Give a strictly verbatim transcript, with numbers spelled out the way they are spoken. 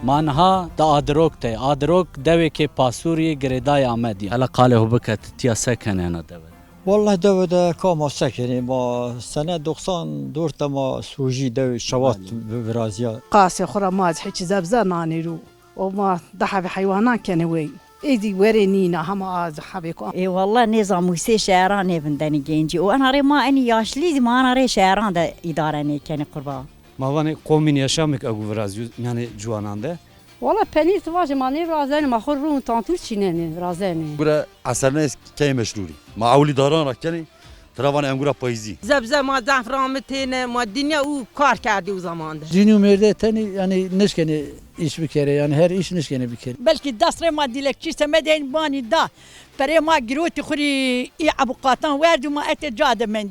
Ma niha di Adirok de. Adirok dewêkê pasûrî girêdayê Amedî. Hela qalê xo bike, ti tîya se kenê ena dewe de? Welleh dewe de ka ma se kenê, ma sene doksan dört de ma sojî dewê Şewat vi-, virazîya. Qasê xo ra ma ez hiç zebze nanê ro. O ma di hebê heywanan kenê wey. Ê zî werê nîna hema az hebê ku. Ê welleh nêzan musê şeheran nêvindenê gencî. O ena rê ma enî yaşlî zî ma ena rê şeheran de îdare nêkenê qurba. Ma vanê qomîn yaşamêk agu virazîyo mîyanê ciwanan de. Welleh penîr ti vajê ma nêvirazenê, ma xo rûn tantir çînenê, virazenê. Gure esernê key meşrûrî. Ma ewlî daran ra kenê, tira vanê engura payîzî. Zebze ma zehf ramitêne, ma dinya û kar kerdê o zaman de. Cîn û mêrde tenî, yanî nişkenê îş bikerê, yanî her îş nişkenê bikerê. Belkî dest rê ma dîlekçî semedê eyn banî da. Perê ma girotî xwu rî î ebuqatan werdî, ma etê ca de mendî.